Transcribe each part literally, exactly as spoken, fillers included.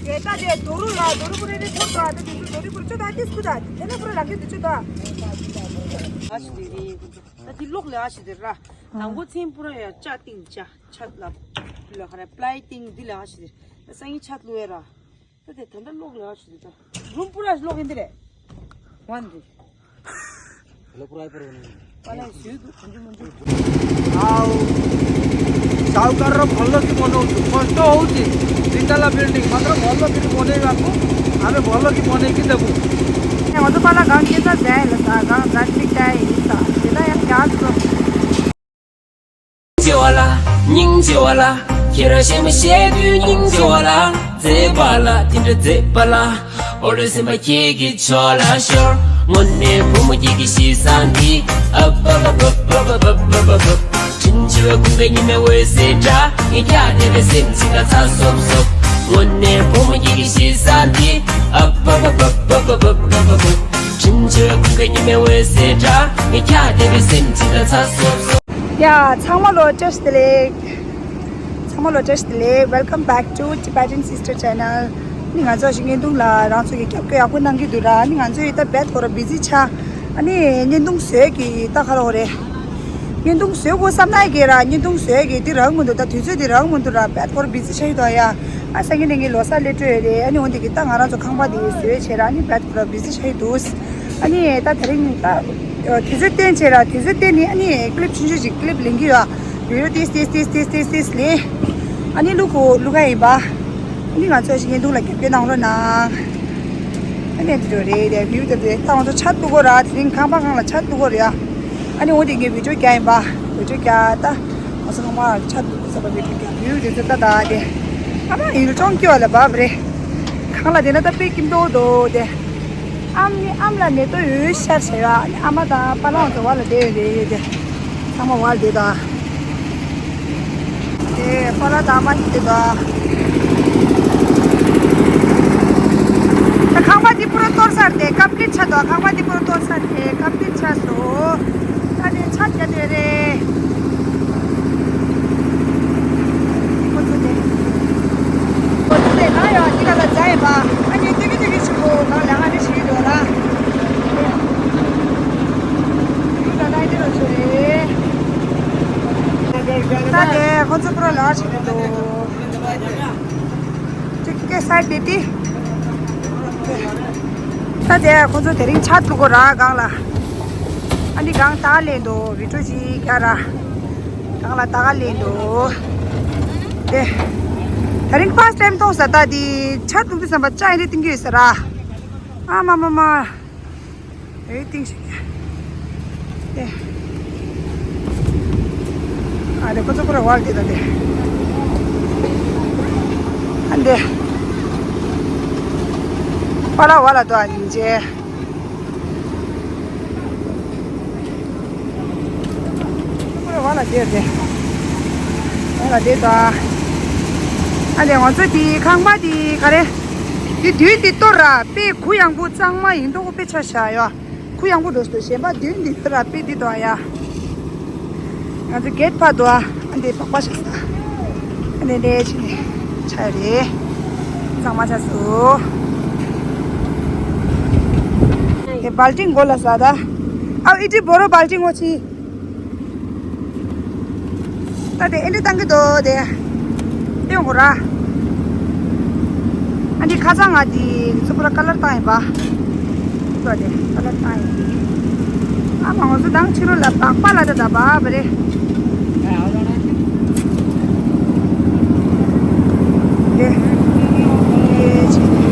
དེ་ལྟ་དེ་རྡོ་རུ་ལ་རྡོ་རུ་པུ་རེ་རེ་ཐོར་ཏོ་ཨ་ད་དེ་ཚོ་རྡོ་རུ་པུ་རེ་ཅོ་ད་ཏིས་ཀུ་ད་དེ་ལ་པུ་ར་རང་གི་དུ་ཅོ་ད། ཨ་ཤི་དེ་རེད། ད་དེ་ལོག་ལེ་ཨ་ཤི་དེ་ར། དང་པོ་ཚན་པུ་ར་ཡ་ལྕགས་ཏིང་ལྕགས་ཆ་ལ་ལ་ཁ་ར་པླའི་ཏིང་འདི་ལ་ཨ་ཤི་དེ་ད་སང་ཉིན་ཆ་ལུ་ཨེ་ར། ད་དེ་ད་ད་ལོག་ལེ་ཨ་ཤི་དེ་ད་རུམ་པུ་ར་ལོག་ཡིན་དེ་རེད། ཝན་དེ། ଆଉ ସାଉକାରର ଭଲ କି ବନଉଛୁ, କଷ୍ଟ ହଉଛି। ଦି ତାଲା ବିଲ୍ଡିଂ ମାତ୍ର ଭଲ କରି ବନେଇବାକୁ ଆମେ ଭଲ କି ବନେଇକି ଦେବୁ। སྙིང་རྗེ་བ་ལ། སྙིང་རྗེ་བ་ལ། ཁྱེད་རང་ཞེ་མ་ཞེ་དུས་སྙིང་རྗེ་བ་ལ། མཛེས་པ་ལ་དེ་འདྲ་མཛེས་པ་ལ། འོ་ལོ་སེམས་པ་ཁྱེད་ཀྱི་ཕྱོགས་ལ་ཤོར། དངོས་གནས་བུ་མོ་ཁྱེད་ཀྱི་གཤིས་བཟང་འདི། ཨབ་ཨབ་ཨབ། དྲིན་ཆེ་བའི་ཀུན་དགའ་ཉི་མའི་འོད་ཟེར་འདྲ། ངས་ཁྱེད་བལྟས་པའི་སེམས་ཅིག་ལ་ཚ་སོབ་སོབ། དངོས་གནས་བུ་མོ་ཁྱེད་ཀྱི་གཤིས་བཟང་འདི། ཨབ་ཨབ་ཨབ། དྲིན་ཆེ་བའི་ཀུན་དགའ་ཉི་མའི་འོད་ཟེར་འདྲ། ངས་ཁྱེད་བལྟས་པའི་སེམས་ཅིག་ལ་ཚ་སོབ་སོབ། ཡ། ཚང་མ་ལོ་བཀྲ་ཤིས་བདེ་ལེགས། ཚང་མ་ལོ་བཀྲ་ཤིས་བདེ་ལེགས། Welcome back to Tibetan Sister Channel. ནི་ང་ཚོ་ཞིག་བརྙན་ཐུང་ལ་རང་ཚོ་གི་རྒྱབ་སྐྱོར་ཡག་པོ་གནང་གི་འདུག་ར། ནི་ང་ཚོ་ཡི་ད་བེད་ཁོ་ར་བི་ཟི་ཆགས། ཨ་ནི་བརྙན་ཐུང་བཟོས་གི་ད་ཁ་རོག་རེད། བརྙན་ཐུང་བཟོས་དགོས་བསམ་ན་གི་ར། བརྙན་ཐུང་བཟོས་གི་འདི་རག་མི་འདུག་ད་དུས་ཚོད་འདི་རག་མི་འདུག་ར། བེད་ཁོ་ར་བི་ཟི་ཆགས་ཡི་དོ་ཡ། ཨ་སང་ཉིན་ནས་ངའི་ལོ་གསར་སླེབས་འགྲོ་ཡི་རེད། ཨ་ནི་འོན་ཏེ་གི་ད་ང་རང་ཚོ་ཁང་པ་འདི་བཟོས་བྱས་ར། ཨ་ནི་བེད་ཁོ་ར་བི་ཟི་ཆགས་ཡི་འདུག་ཨ་ནི་ད་དེ་རིང་ད་དུས་ཚོད་བསྟན་བྱས་ར། དུས་ཚོད་བསྟན་ནི་ཨ་ནི་ཀི་ལིབ་ཆུང་ཆུང་ཞིག་ཀི་ལིབ་ལེན་གི་ཡོད། བི་ཡོ་ཏིས་ཏིས་ལེ། ཨ་ནི་ལུ་གུ་ལུ་ག་ཡིན་པ། ཨ་ནི་ང་ཚོ་ཞིག་བརྙན་ཐུང་ལ་རྒྱབ་སྐྱོར་གནང་རོགས་གནང་། ཨ་ནི་འདི་འདྲ་རེད་དེ། བིའུ་དེ་དེ་ད་ང་ཚོ་ཆ་ཏུ་གོ་ར། དེ་རིང་ཁང་པ་སྒང་ལ་ཆ་ཏུ་གོ་ར་ཡ། ཨ་ནི་འོ་དེ་ངས་བི་ཌིའོ་རྒྱག་ཡིན་པ། བི་ཌིའོ་རྒྱག་ད། ང་ཚོ་ཁང་པ་ཆ་ཏུ་གོ་ས་པ་བི་ཌིའོ་རྒྱག་བིའུ་དེ་ཚོ་ད་ད་དེ། ཨ་མ་ཡུལ་ལྗོངས་སྐྱོ་ལ་བབ་རེད། ཁང་ལ་དེ་ན་ད་དཔེ་ཀིམ་ཏོ་དོ་དེ། ཨམ་ནི་ཨམ་ལ་ནེ་ཏོ་ཡོད་ཤར་ཟེར་བ། ཨ་ནི་ཨ་མ་དང་པ་ལོང་ཚོ་བ་ལ་བསྡད་ཡོད་རེད་དེ། ཚང་མ་བ་ལ་བསྡད་དང་། དེ་པ་ལ་དང་མ་ཞིག་བསྡད་དང་། ད་ཁང་པ་འདི་པུ་ར་གཏོར་ས་རེད་དེ། ཀབ་ཀིར་ཆ་དང་། ཁང་པ་འདི་པུ་ར་གཏོར་ས་རེད་དེ། ཀབ་ཀིར་ཆ་སོ། ད་ནི་ཆ་རྒྱ་དེ་རེད། ཁོ་ཚོ་དེ། ཁོ་ཚོ་དེ་ན་ཡོད། འདི་ག་ལ་ཛའི་པ། ཨ་ནི་ཏི་གི་ཏི་གི་ཆུ་བོ་གང་ལ་ཧ་ནི་ཞིག་འགྲོ་ལ། ཁོ་ད་ད་འདི་ལ་ཆུ་རེད། ད་དེ་ཁོ་ཚོ་པུ་ར་ལ་ཞིག་འགྲོ། ཏི་གི་ཏི་སའི་ཏི་ཏི། ད་དེ་ཁོ་ཚོ་དེ་རིང་ཆ་ཐུག་གོ་ར་སྒང་ལ། ཨ་ནི་སྒང་ད་ག་ལེན་དོ། བི་ཌིའོ་ཅིག་རྒྱག་ར། སྒང་ལ་ད་ག་ལེན་དོ། དེ། དེ་རིང་ཕར་སི་ཊའིམ་མཐོང་ས། ད་དེ་ཆ་ཐུག་དུས་ཙམ་པ་ཅ་ཡི་རེ་ཏིང་གི་ཡོད་ས་ར། ཨ་མ་མ་མ། ཨེ་ཏིང་ཞིག་གི། དེ། ཨ་དེ་ཁོ་ཚོ་ཁོ་ར་བ་ལ་དེ་ད་དེ། ཨ་འདི། པ་ལ་བ་ལ་དོ་ཨ་ནི་ཅེ། ཁོ་ར་བ་ལ་དེ་དེ། བ་ལ་དེ་དོ། ཨ་དེ་ང་ཚོ་དེ་ཁང་པ་དེ་ག་རེ། དེ་དུས་དེ་གཏོར་ར། དཔེ་གུ་ཡངས་པོ་གཙང་མ་ཡིན་མདོག་དཔེ་ཆ་བཞག་ཡོད། གུ་ཡངས་པོ་འགྲོ་སྟེ་གཞན་པ་མདུན་འདི་ཚོ་ར་དཔེ་འདི་དོ་ཡ། ང་ཚོ་གེད་ཕར་དོ། ཨ་འདི་པགས་པ་ཤ་ས། ཨ་འདི་འདྲ་ཅིག་ཆ་རེད། གཙང་མ་ཆ་སོ། དེ་བལ་ཏིང་མགོ་ལ་ས་ད། ཨའོ་ཨི་ཏི་བོ་རོ་བལ་ཏིང་མགོ་ཆི། ད་དེ་ཨེ་འདྲ་བཏང་གི་འདུག་དེ། ཨེ་ཡོང་གོ་ར། ཨ་འདི་ཁ་སང་ང་དེ་ཚོ་པུ་ར་ཀ་ལར་བཏང་ཡིན་པ། ད་དེ་ཀ་ལར་བཏང་ཡིན། ཨ་མ་ང་ཚོ་དང་ཕྱི་རོལ་ལ་པགས་པ་ལ་ད་ད་བ་བ་རེད། དེ། དེ་ཆེ། དེ་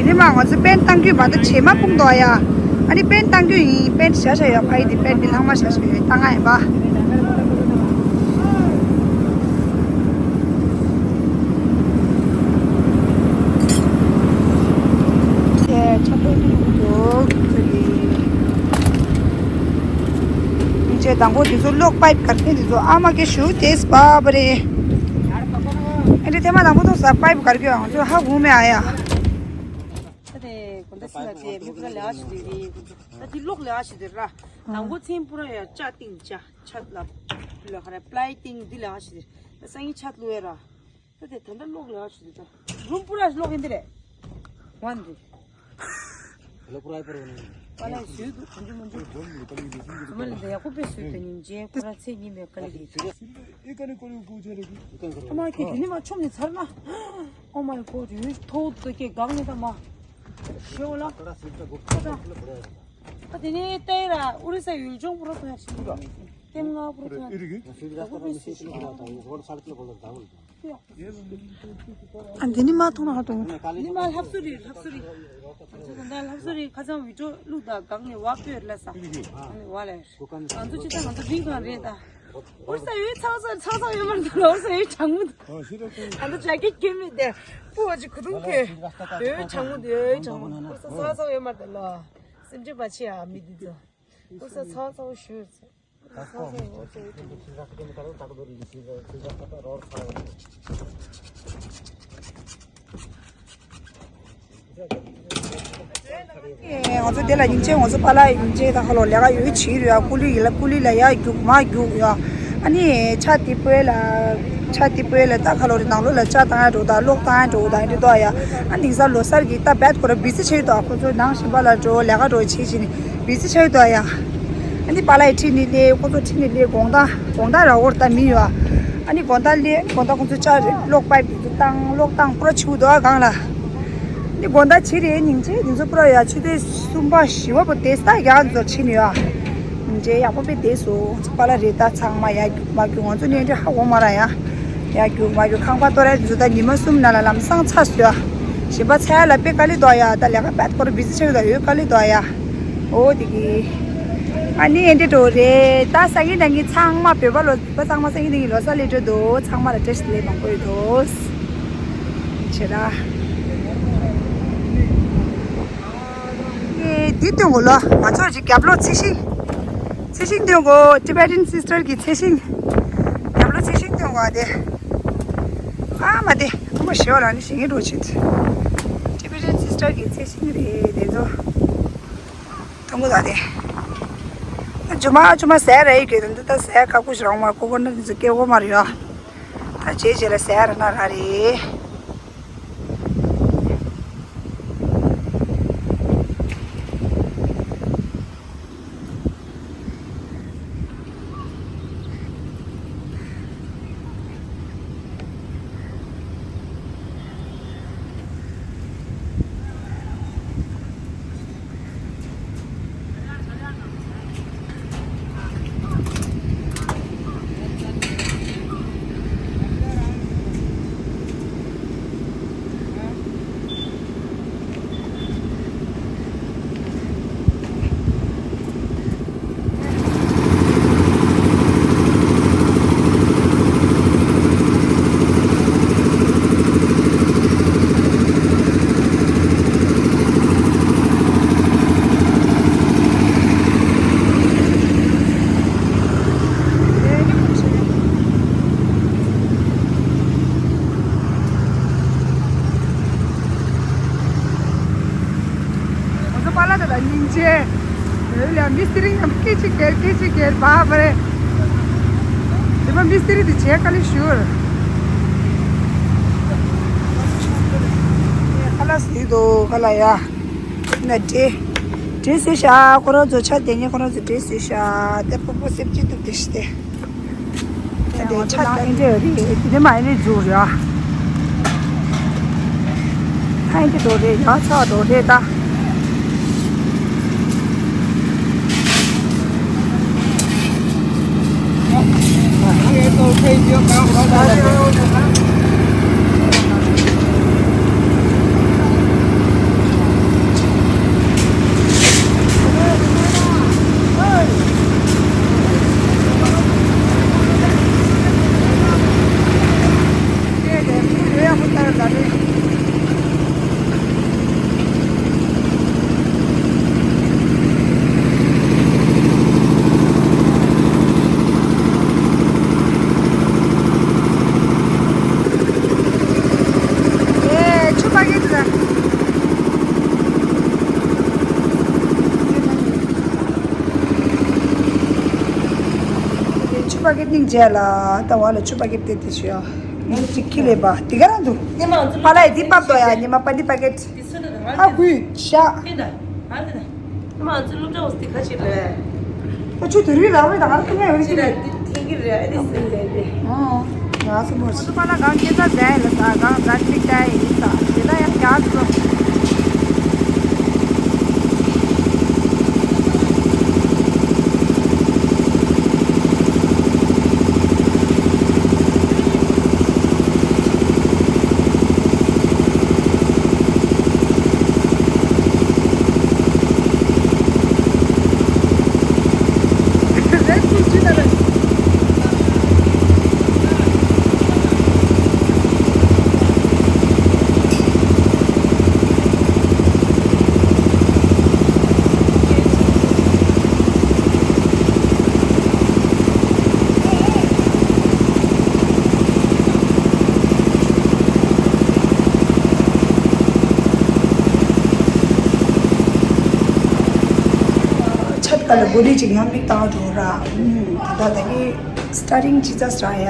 ནས་མ་ང་ཚོ་པེན་བཏང་རྒྱུ་མ་གཏོགས་བྱེ་མ་སྤུངས་འདུག་ཡ། ཨ་ནི་པེན་བཏང་རྒྱུ་ཡིན། པེན་བཞག་བཞག་ཡོད། ཕ་ཡི་དེ་པེན་དེ་ལྷག་མ་བཞག་བཞག་ཡོད། བཏང་ང་ཡིན་པ། དེ་ཆ་ཏོག་ཏོག་ཏོག་ཏོག་ཏོག་ཡིན། ཨིན་ཅེ་དང་པོ་དེ་ཚོ་གློག་པའིབ་གར་མཁན་དེ་ཚོ་ཨ་མ་ཀེ་ཞུ་དེས་པ་པ་རེད། ཨེ་འདྲ་ཐེངས་མ་དང་པོ་ཐོག་ས་པའིབ་གར་གྱི་ཡང་ཚོ་ཧ་གོ་མེད་ཨ་ཡ། ད་དེ་ དགོན་བདག་ཚེ་ལ་དེ་མི་པུ་ར་ལས་ཨ་ཞིག་རེད། ད་དེ་ལོག་ལས་ཨ་ཞིག་རེད་ར། དང་པོ་ཚེ་པུ་ར་ཡ་ལྕགས་ཏིང་ལྕགས་ཆ་ལ་ལ་ཁ་ར་པླའི་ཏིང་འདི་ལས་ཨ་ཞིག་རེད། ད་སང་ཉིན་ཆ་ལུ་ཡ་ར། ད་དེ་ད་ལྟ་ལོག་ལས་ཨ་ཞིག་རེད། ད་རུམ་པུ་ར་ལོག་ཡིན་དེ་རེད། ཝན་དེ། ལོག་པུ་ར་པུ་ར་ནི། པ་ལ་ཞུ་དུ་གོན་ཇུ་མོན་ཇུ། ཚོ་མ་ལ་དེ་ཡ་ཁོ་པེ་སུ་དེ་ཉིན་རྗེས་ཁོ་ར་ཚེ་ཉིན་མེད་ཀ་ལི་གི། ཨེ་ཀ་ནི་ཀོ་ལི་ཀུ་ཅེ་རེ་གི། ཨ་མ་ཁྱོད་དེ་ནི་མ་ཆོམ་ནི་ཚར་ན། Oh my God, ཡོད་ཐོག་ཏུ་ཀྱེ་གང་ནི་ད་མ། ཤོ་ལ། ད་དེ་ནི་ཏེ་ར་ཨུ་རི་ས་ཡུལ་ལྗོངས་པུ་ར་ཐོན་ཞིག་ཏེམ་ང་པུ་ར་ཐོན་ཞིག་ད་གོ་པེ་སུ་ཞིག་ད་གོ་པེ་སུ་ཞིག་ད་ཨ་འདི་ནི་མ་མཐོང་ན་ཧ་ཏོ། ནི་མ་ལྷབ་སུ་རི་ལྷབ་སུ་རི། ད་ལྷབ་སུ་རི་ཁ་ཚང་བི་ཌིའོ་ལུག་དང་གང་ནི་བ་པོས་ལ་ས། ཨ་ནི་བ་ལ། ང་ཚོ་ཅི་ད་ང་ཚོ་རིང་གང་རེད་ད། ཨོ་ས་ཡོད་ཚང་ས་ཚང་ས་ཡོད་མ་རེད་ད། ཨོ་ས་ཡོད་གྲང་མོ་འདུག་ཨ་ད་ཇ་ཀེ་ཊི་གྱོན་མེད་དེ། སྤུ་བ་ཅིག་གུ་དུང་གྱོན། ཡོད་གྲང་མོ་འདུག་ཡོད་གྲང་མོ། ཨོ་ས་ཚང་ས་ཡོད་མ་རེད་ད་ལ། སེམས་ཅན་པ་ཆེ་ཨ་མི་འདི་ཚོ། ཨོ་ས་ཚང་ས་ཞུ། ང་ཚོ་དེ་ལ་ཉིན་བྱེད་ང་ཚོ་པཱ་ལགས་ཉིན་བྱེད་ད་ཁ་ལོ་ལས་ཀ་ཡོད་བྱེད་རེད། ཡ་ཀུ་ལི་ཡིན་ལ་ཀུ་ལི་ལ་ཡ་རྒྱུག་མ་རྒྱུག་ཡ། ཨ་ནི་ཆ་དེ་པོའི་ལ་ཆ་དེ་པོའི་ལ་ད་ཁ་ལོ་རེ་ནང་ལོ་ལ་ཅག་བཏང་ཡ་འགྲོ་ད་གློག་བཏང་ཡ་འགྲོ་ད་འདི་དོ་ཡ། ཨ་ནི་ས་ལོ་གསར་གྱི་ད་བད་ཁོ་ར་བི་ཟི་ཆགས་ཡོད་དོ། ཁོ་ཚོ་ནང་བཞིན་པ་ལ་འགྲོ་ལས་ཀ་འགྲོ་བྱེད་བྱེད་ནི། བི་ཟི་ཆགས་ཡོད་དོ་ཡ། ཨ་ནི་པཱ་ལགས་ཁྲིད་ནི་ལས་ཁོ་ཚོ་ཁྲིད་ནི་ལས་དགོང་དག་དགོང་དག་ར་འོར་ད་མི་ཡོད་ཨ། ཨ་ནི་དགོང་དག་ལས་དགོང་དག་ཁོ་ཚོ་ཅག་རེ་གློག་པའི་བི་ཟི་བཏང་གློག་བཏང་པུ་ར་ཆུ་དོ་ཨ་གང་ལ། ཨ་ནི་དགོང་དག་བྱེད་རེད་ཉིན་བྱེད་ཉིན་ཚོ་པུ་ར་ཡ་ཆུ་ཚོད་གསུམ་པ་བཞི་པ་པོ་དེ་ས་ཡག་ཚོ་ཁྲིད་ནི་ཡོད་ཨ། ཉིན་བྱེད་ཡག་པོ་པེ་དེ་སོ་ཚོ་པཱ་ལགས་རེད། ད་ཚང་མ་ཡ་རྒྱུག་མ་རྒྱུག་ང་ཚོ་ནས་འདྲི་ཧ་གོ་མ་ར་ཡ། ཡ་རྒྱུག་མ་རྒྱུག་ཁང་པ་ཏོ་ར་དེ་ཚོ་ད་ཉི་མ་གསུམ་ན་ལ་ལམ་སང་ཚ་སོ་ཡ། ཞིམ་པ་ཚ་ཡ་ལ་པེ་ཀ་ལི་དོ་ཡ། ད་ལས་ཀ་བད་ཁོ་ར་བི་ཟི་ཆགས་ཡོད་ད་ཡོད་ཀ་ལི་དོ་ཡ། ཨོ་དེ་གི། ཨ་ནི་ཨེ་འདྲ་འགྲོ་རེད། ད་སང་ཉིན་ད་ངི་ཚང་མ་བོད་པ་ལོ་པ་ཚང་མ་སང་ཉིན་ད་ངི་ལོ་གསར་ལས་འགྲོ་འདུག་ཚང་མ་ལ་བཀྲ་ཤིས་བདེ་ལེགས་མང་པོ་ཡོད་དོ། ཆེ་ར། ཨེ་འདི་སྟོན་གོ་ལོ། ང་ཚོ་ཅིག་རྒྱབ་ལོགས་ཚེ་ཤིང་། ཚེ་ཤིང་སྟོན་གོ། Tibetan sister གི་ཚེ་ཤིང་། རྒྱབ་ལོགས་ཚེ་ཤིང་སྟོན་གོ་ཨ་དེ། ཨ་མ་དེ་ཨ་མ་ཞེ་བ་ལ་ནི་ཞེ་ངེ་འགྲོ་ཆེད། Tibetan sister གི་ཚེ་ཤིང་རེད་དེ་ཚོ། ཐུང་གུ་ད་དེ། ད་ཇུ་མ་ཇུ་མ་ཟས་ར་ཡི་གེ་ད་འདི་ད་ཟས་ཁ་ཁུ་ཞིག་རང་མ་ཁུ་ཁུ་ན་འདི་ཚོ་སྐྱེ་བོ་མ་རེད་ཡ། ད་བྱེད་བྱེད་ལ་ཟས་ར་ན་ར་རེད། ང་ཚོ་པཱ་ལགས་དང་སྙིང་རྗེ། འོ་ལ་མི་སི་རི་ཡང་སྐད་ཅིག་སྒེར་སྐད་ཅིག་སྒེར་བ་བ་རེད། དེ་མ་མི་སི་རི་དེ་བྱས་ཁ་ལི་ཞུར། ཁ་ལག་ཟིག་འདུག་ཁ་ལག་ཡ། ན་འདྲེ། འདྲེ་ཟེར་ཤག་ཁོ་རང་ཚོ་ཆ་དེ་ནས་ཁོ་རང་ཚོ་འདྲེ་ཟེར་ཤག་དེ་ཕོ་ཕོ་སེམས་ཅི་འདུག་དེ་ཤི་དེ། དེ་ཆ་དེ་འདྲེ་རེད། དེ་མ་ཡིན་ནི་འཛུགས་རེད་ཨ། ཐང་གི་རྡོ་རེད་ཡ་ཚ་རྡོ་རེད་ད། པ་ཀེ་ཊི་སྙིང་རྗེ་ལ་ད་བ་ལ་ཆུ་པ་ཀེ་ཊི་དེ་དེ་ཤོད་ཡ། ངས་ཅིག་ཁྱི་ལས་པ་དེ་ག་རང་འདུག་ཉི་མ་ང་ཚོ་པ་ལ་ཡི་དེ་པབ་ཏོ་ཡ་ཉི་མ་པ་ནི་པ་ཀེ་ཊི། དེ་སུ་ན་ད་ང་ཨ་དེ་ཁུའི་ཤ། དེ་ད་ང་དེ་ད་ཉི་མ་ང་ཚོ་སློབ་གྲྭ་འོ་སི་ཁ་ཆེ་ལ། ཨ་ཆུ་དེ་རུའི་ར་བའི་ད་ང་ཁོ་ངའི་རི་ཅི་ལ་དེ་ཐེང་གི་རེད་ཨ་དེ་སུ་ལས་དེ། ཨ་ང་སུ་མོ་ང་ཚོ་པ་ལ་གང་སྐྱེ་ས་ཟས་ལ་ད་གང་ཟས་མི་ལྟ་ཡི་ས་དེ་ད་ཡང་རྒྱག་སོ། ཆབ་ཀ་ལ་གོ་ལི་ཅིག་ཡང་མིག་བཏང་འགྲོ་ར། ད་ལྟ་ད་གི་སི་ཊར་ཊིང་ཅི་ཙ་སི་ཊར་ཡ་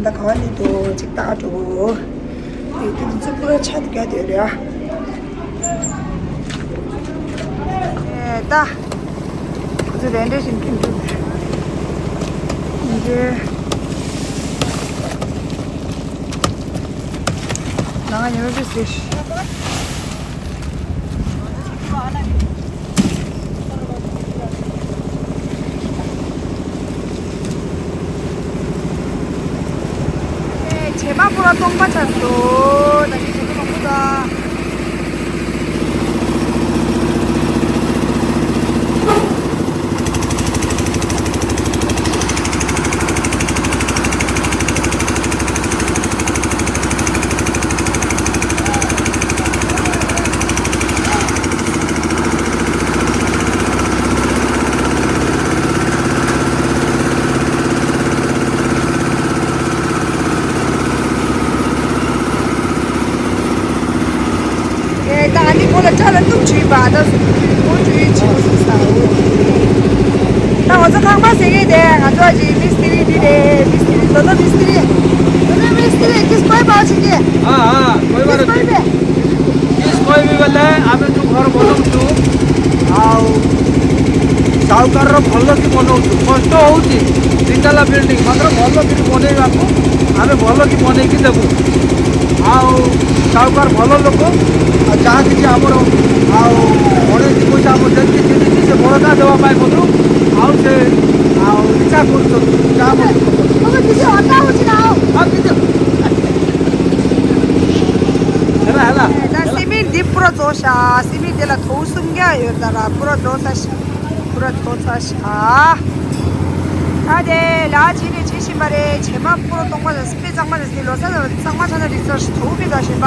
ད་ག་བ་ནི་དོ་ཅིག་བཏང་འགྲོ། དེ་དེ་ཚོ་པུ་ར་ཆ་དེ་ག་དེ་རེད་ཨ། ད་ཁོ་ཚོ་རེ་འདྲེ་བཞིན་ཁྱིམ་དུ་འདི་ང་ཉི་མ་བི་སི་བྱེ་མ་པུ་ར་སྟོང་པ་ཆགས་སོང་། ད་གིན་བྱེ་མ་མང་པོ་དང་། ད་ཨ་ནི་ཁོ་ལ་སྐྲ་ལ་གཏུམ་བྱུས་པ་ད་སུ་ཁོ་བྱུས་ཆེ་བོ་སུ་ས་འོ། ད་ང་ཚོ་ཁང་པ་ཟེར་གི་དེ་ང་ཚོ་ཨ་ཅེ་མིས་ཏི་རི་འདི་རེད། མིས་ཏི་རི་ལོ་ལོ་མིས་ཏི་རི་ལོ་ལོ་མིས་ཏི་རི་ཀིས་སྐོར་བ་ཆུ་གི་ཨ་ཨ་སྐོར་བ་ཀིས་སྐོར་བས། ཀིས་སྐོར་བས་ལ་ཨ་མེ་ཏུ་ཁོར་བོ་ལོ་ཏུ་ཨའོ། साहूकार ର ଭଲ କି ମନଉଛୁ। କଷ୍ଟ ହଉଛି, ତିନି ତାଲା ବିଲ୍ଡିଂ, ମାତ୍ର ଭଲ କିରି ବନେଇବାକୁ ଆମେ ଭଲ କି ବନେଇକି ଦେବୁ। ଆଉ ସାହୁକାର ଭଲ ଲୋକ, ଆଉ ଯାହା କିଛି ଆମର ଆଉ ଅଢ଼େଇ ପଇସା ଆମର ଯେତିକି ଚିହ୍ନିଛି ସେ ବଳକା ଦେବା ପାଇଁ ମନରୁ ଆଉ ସେ ଆଉ ଇଚ୍ଛା କରୁଛନ୍ତି ଯାହା ମତେ ତମେ କିଛି ଅଟା ହଉଛି ନା ଆଉ? ଆଉ କିଛି ହେଲା, ହେଲା। ད་སི་མེଣ୍ଟ་འདི་པུ་ར་རྫོགས་ཤག་སི་མེଣ୍ଟ་འདི་ལ་ཐོག་སུམ་བརྒྱ་ཡོད་ད་ར་པུ་ར་རྫོགས་ས་ཤག་པུ་ར་རྫོགས་ས་ཤག་ད་དེ་ལ་ཅི་ནས་ཅི་བཞིན་པ་རེད། བྱེ་མ་པུ་ར་སྟོང་པ་དང་སི་པེ་གཙང་མ་དང་སི་ལོ་ས་དང་གཙང་མ་ཆ་ན་རིག་ས་ཞིག་ཐོག་པི་ད་བཞིན་པ།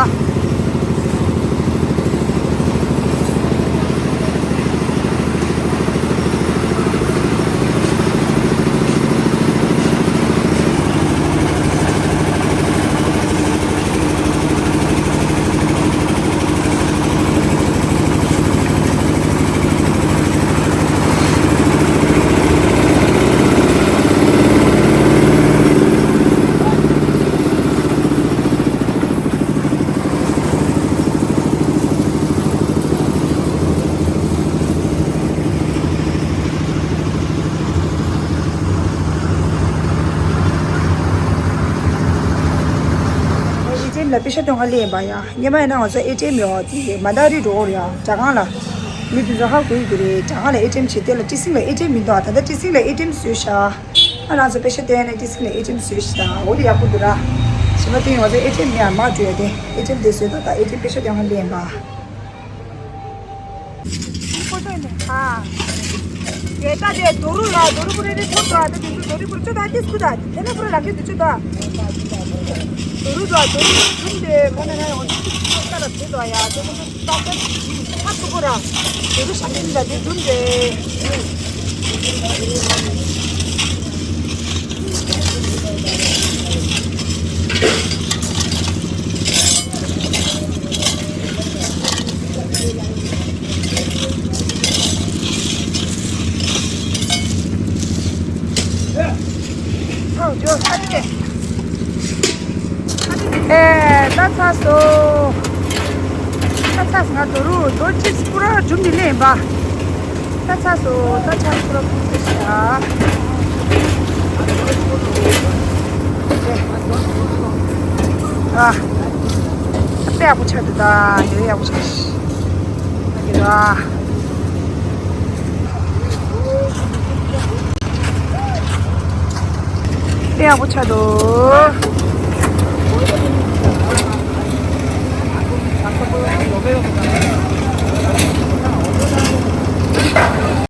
ཨེ་ཊི་ཨེམ་ལ་པེ་ཤ་སྟོན་ག་སླེབས་པ་ཡ། སྔོན་མ་ཡིན་ན་ང་ཚོ་ཨེ་ཊི་ཨེམ་ཡོད་དེ་མ་ད་རི་འགྲོ་འོར་ཡ་དྲ་ཁང་ལ། མི་དེ་ཚོ་ཧ་གོ་ཡི་དེ་རེད། དྲ་ཁང་ལ་ཨེ་ཊི་ཨེམ་བྱེད་དེ་ལ་ཊི་སིང་ལ་ཨེ་ཊི་ཨེམ་མི་འདུག་ཨ་ད་ལྟ་ཊི་སིང་ལ་ཨེ་ཊི་ཨེམ་བཟོས་ཤག་ཨ་ང་ཚོ་པེ་ཤ་སྟོན་ནས་ཊི་སིང་ལ་ཨེ་ཊི་ཨེམ་བཟོས་ཤག་འོ་དེ་ཡག་པོ་འདུག་ར། ཞི་མ་ཏིང་ང་ཚོ་ཨེ་ཊི་ཨེམ་མི་ཡ་མ་འགྲོ་ཡ་དེ་ཨེ་ཊི་ཨེམ་དེ་བཟོས་ད་ད་ཨེ་ཊི་ཨེམ་པེ་ཤ་སྟོན་ག་སླེབས་པ། ཁོ་ཚོ་ནི་ཨ། དེ་ལྟ་དེ་རྡོ་རུ་ལ་རྡོ་རུ་པུ་རེ་རེ་ཐོབ་ཏོ་ཨ་ད་དེ་ཚོ་རྡོ་རུ་པུ་རེ་ཚོ་ད་ཏིས་ཀུ་ད་དེ་ནས་པུ་རེ་ལ་ཁེ་དུ་ཆུ་ད། རྡོ་རུ་ད་རྡོ་རུ་ཐུམ་དེ་ཁོ་ན་ན་ཡོང་ཆུ་ད་ད་དེ་ད་ཡ་དེ་ཚོ་ད་ད་ཨ་ཐུ་པུ་ར་རྡོ་རུ་ཤ་ཏི་ད་དེ་ཐུམ་དེ། སོ། ད་ཚ་སོང་། ང་དོ་རུ་དོ་ཅིག་པུ་ར་འཇུམ་ནི་ལེན་པ། ད་ཚ་སོང་། ད་ཚ་པུ་ར་པུ་ར་ཤ། ཨ། དཔེ་ཡག་པོ་ཆགས་འདུག་ད་ཡོད་ཡག་པོ་ཆགས་ཤག་ད་གི་ར། དཔེ་ཡག་པོ་ཆགས་འདུག